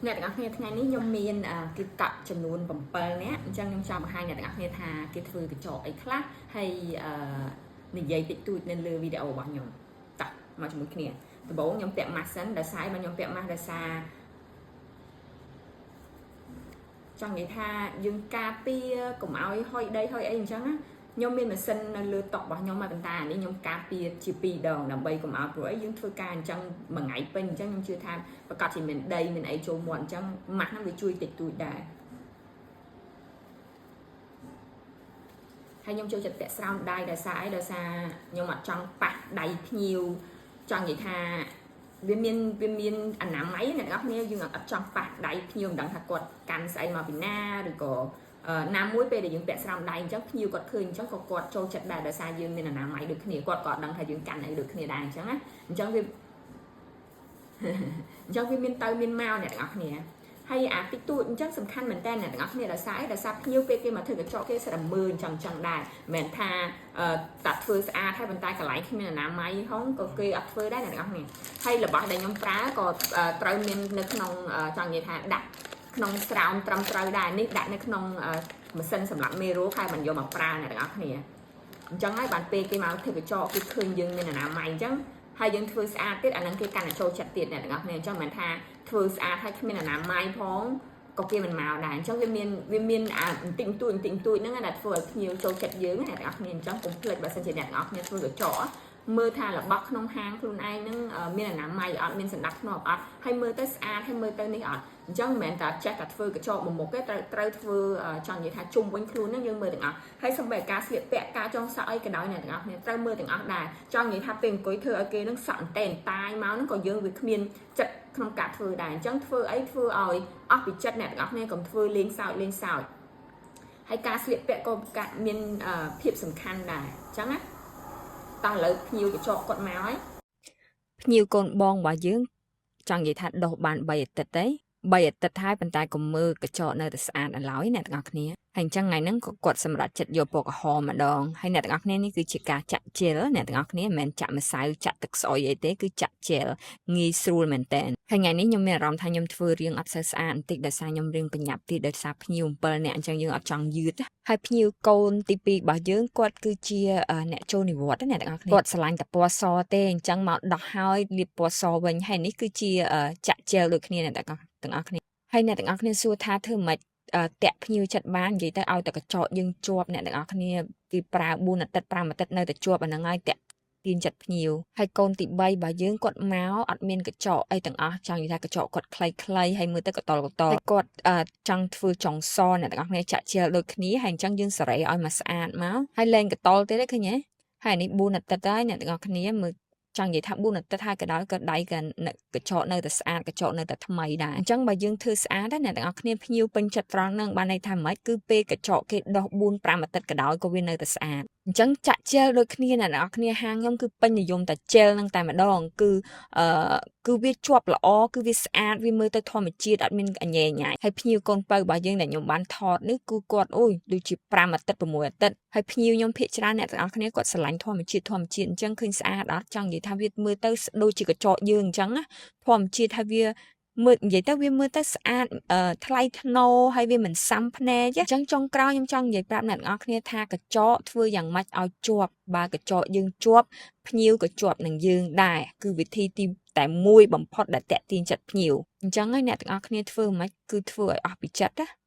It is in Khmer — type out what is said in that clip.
អ្នកទាំងអស់គ្នាថ្ងៃនេះខ្ញុំមានគេកក់ចំនួន7នាក់អញ្ចឹងខ្ញុំចង់បង្ហាញអ្នកទាំងអស់គ្នាថាគេធ្វើក្រចកអីខ្លះហើយអឺនិយាយតិចតួចនៅលើវីដេអូរបស់ខ្ញុំតោះមកជាមួយគ្នាដំបូងខ្ញុំពាក់ម៉ាស់សិនដោយសារបើខ្ញុំពាក់ម៉ាស់ដោយសារចង់និយាយថាយើងការពារកុំឲ្យហុយដីហុយអីអញ្ចឹងណាខ្ញុំមានម៉ាស៊ីននៅលើតុរបស់ខ្ញុំហើយប៉ុន្តែអានេះខ្ញុំការពារជា2ដងដើម្បីកុំឲ្យព្រោះអីយើងធ្វើការអញ្ចឹងមួយថ្ងៃពេញអញ្ចឹងខ្ញុំជឿថាប្រកាសជាមានដីមានអីចូលមាត់អញ្ចឹងម៉ាស់ហ្នឹងវាជួយតិចតួចដែរហើយខ្ញុំចូលចិត្តពាក់ស្រោមដៃដោយសារអីដោយសារខ្ញុំអត់ចង់ប៉ះដៃភ្ញៀវចង់និយាយថាវាមានវាមានអនាម័យអ្នកនរគ្នាយើងអត់ចង់ប៉ះដៃភ្ញៀវមិនដឹងថាគាត់កាន់ស្អីមកពីណាឬក៏ណាមួយពេលដែលយើងពាក់ស្រោមដៃអញ្ចឹងភ្ញៀវគាត់ឃើញអញ្ចឹងក៏គាត់ចូលចិត្តដែរដោយសារយើងមានអនាម័យដូចគ្នាគាត់ក៏ដឹងថាយើងកាន់អីដូចគ្នាដែរអញ្ចឹងណាអញ្ចឹងវាអញ្ចឹងវាមានទៅមានមកអ្នកទាំងអស់គ្នាហើយអាតិចតួចអញ្ចឹងសំខាន់មែនតើអ្នកទាំងអស់គ្នាដោយសារអីដោយសារភ្ញៀវពេលគេមកធ្វើក្រចកគេស្រាប់មើលអញ្ចឹងអញ្ចឹងដែរមិនមែនថាតាធ្វើស្អាតហើយប៉ុន្តែកន្លែងគ្មានអនាម័យហងក៏គេអត់ធ្វើដែរអ្នកទាំងអស់គ្នាហើយរបស់ដែលខ្ញុំប្រើក៏ត្រូវមាននៅក្នុងចង់និយាយថាដាក់ក្នុងស្រោមត្រឹមត្រូវដែរនេះដាក់នៅក្នុងម៉ាស៊ីនសម្រាប់មេរោគហើយមិនយកមកប្រើអ្នកទាំងអស់គ្នាអញ្ចឹងហើយបានពេលគេមកធ្វើក្រចកគេឃើញយើងមានអនាម័យអញ្ចឹងហើយយើងធ្វើស្អាតទៀតអានឹងគេកាន់តែចូលចិត្តទៀតអ្នកទាំងអស់គ្នាអញ្ចឹងមិនថាធ្វើស្អាតហើយគ្មានអនាម័យផងក៏គេមិនមកដែរអញ្ចឹងវាមានវាមានអាបន្តិចបន្តួចបន្តិចបន្តួចហ្នឹងដែលធ្វើឲ្យភ្ញៀវចូលចិត្តយើងអ្នកទាំងអស់គ្នាអញ្ចឹងកុំភ្លេចបើសិនជាអ្នកទាំងអស់គ្នាធ្វើក្រចកមើលថារបស់ក្នុងហាងខ្លួនឯងហ្នឹងមានអនាម័យអត់មានសណ្ដាប់ធ្នាប់អត់ហើយមើលទៅស្អាតហើយមើលទៅនេះអត់អញ្ចឹងមិនមែនតែចេះតែធ្វើក្រចកមួយមុខទេត្រូវត្រូវធ្វើចង់និយាយថាជុំវិញខ្លួនហ្នឹងយើងមើលទាំងអស់ហើយសំបីការស្លៀកពាក់ការចងសក់អីក៏ដោយអ្នកទាំងអស់គ្នាត្រូវមើលទាំងអស់ដែរចង់និយាយថាពេលអង្គុយធ្វើឲ្យគេហ្នឹងសក់អន្តែនតាយមកហ្នឹងក៏យើងវាគ្មានចិត្តក្នុងការធ្វើដែរអញ្ចឹងធ្វើអីធ្វើឲ្យអស់ពីចិត្តអ្នកទាំងអស់គ្នាកុំធ្វើលេងសើចលេងសើចហើយការស្លៀកពាក់ក៏មានភាពសំខាន់ដែរអញ្ចឹងណាតោះឥឡូវភ្ញៀវក្រចកគាត់មកហើយ ភ្ញៀវកូនបងរបស់យើងចង់និយាយថាដុសបាន3អាទិត្យទេ3អាទិត្យហើយប៉ុន្តែកុំមើលក្រចកនៅតែស្អាតនៅឡើយអ្នកទាំងអស់គ្នាហើយអញ្ចឹងថ្ងៃហ្នឹងក៏គាត់សម្រេចចិត្តយកពណ៌ក្រហមម្ដងហើយអ្នកទាំងអស់គ្នានេះគឺជាការចាក់ជែលអ្នកទាំងអស់គ្នាមិនមែនចាក់ម្សៅចាក់ទឹកស្អុយអីទេគឺចាក់ជែលងាយស្រួលមែនតើហើយថ្ងៃនេះខ្ញុំមានអារម្មណ៍ថាខ្ញុំធ្វើរៀងអត់សូវស្អាតបន្តិចដោយសារខ្ញុំរៀងប្រញាប់ទៀតដោយសារភ្ញៀវ7នាក់អញ្ចឹងយើងអត់ចង់យឺតហើយភ្ញៀវកូនទី2របស់យើងគាត់គឺជាអ្នកចូលនិវត្តន៍ណាអ្នកទាំងអស់គ្នាគាត់ស្រឡាញ់តែពណ៌សទេអញ្ចឹងមកដោះហើយលាបពណ៌សវិញហើយនេះគឺជាចាក់ជែលដូចគ្នាអ្នកទាំងអស់ទាំងអស់គ្នាហើយអ្នកទាំងអស់គ្នាសួរថាធ្វើម៉េចតាក់ភ្ញៀវចិត្តបាននិយាយទៅឲ្យតែក្រចកយើងជាប់អ្នកទាំងអស់គ្នាគេប្រើ4អាទិត្យ5អាទិត្យនៅតែជាប់អាហ្នឹងហើយតាក់ទាញចិត្តភ្ញៀវហើយកូនទី3របស់យើងគាត់មកអត់មានកញ្ចក់អីទាំងអស់ចង់និយាយថាក្រចកគាត់ខ្លីៗហើយមើលទៅកតលកតលហើយគាត់ចង់ធ្វើចុងសអ្នកទាំងអស់គ្នាចាក់ជែលដូចគ្នាហើយអញ្ចឹងយើងសេរីឲ្យមកស្អាតមកហើយលែងកតលទៀតទេឃើញទេហើយនេះ4អាទិត្យហើយអ្នកទាំងអស់គ្នាមើលចង់និយាយថា4អាទិត្យហើយក៏ដោយក៏ដៃក៏ក្រចកនៅតែស្អាតក្រចកនៅតែថ្មីដែរអញ្ចឹងបើយើងធ្វើស្អាតណាអ្នកទាំងអស់គ្នាភ្ញៀវពេញចិត្តត្រង់ហ្នឹងបានន័យថាម៉េចគឺពេលក្រចកគេដុស4 5អាទិត្យក៏ដោយក៏វានៅតែស្អាតអញ្ចឹងចាក់ជែលដូចគ្នាអ្នកទាំងអស់គ្នាហាងខ្ញុំគឺពេញនិយមតែជែលហ្នឹងតែម្ដងគឺអឺគឺវាជាប់ល្អគឺវាស្អាតវាមើលទៅធម្មជាតិអត់មានអញែញ៉ៃហើយភ្ញៀវកូនពៅរបស់យើងដែលខ្ញុំបានថតនេះគឺគាត់អូយដូចជា5អាទិត្យ6អាទិត្យហើយភ្ញៀវខ្ញុំភាគច្រើនអ្នកទាំងអស់គ្នាគាត់ស្រឡាញ់ធម្មជាតិធម្មជាតិអញ្ចឹងឃើញស្អាតអត់ចង់និយាយថាវាមើលទៅដូចជាក្រចកយើងអញ្ចឹងណាធម្មជាតិហើយវាមើលនិយាយទៅវាមើលទៅស្អាតថ្លៃថ្នូរហើយវាមិនសាំភ្នែកអញ្ចឹងចុងក្រោយខ្ញុំចង់និយាយប្រាប់អ្នកទាំងអស់គ្នាថាក្រចកធ្វើយ៉ាងម៉េចឲ្យជាប់បើក្រចកយើងជាប់ភ្ញៀវក៏ជាប់នឹងយើងដែរគឺវិធីទីតែមួយបំផុតដែលតាក់ទាញចិត្តភ្ញៀវអញ្ចឹងហើយអ្នកទាំងអស់គ្នាធ្វើម៉េចគឺធ្វើឲ្យអស់ពីចិត្តណា។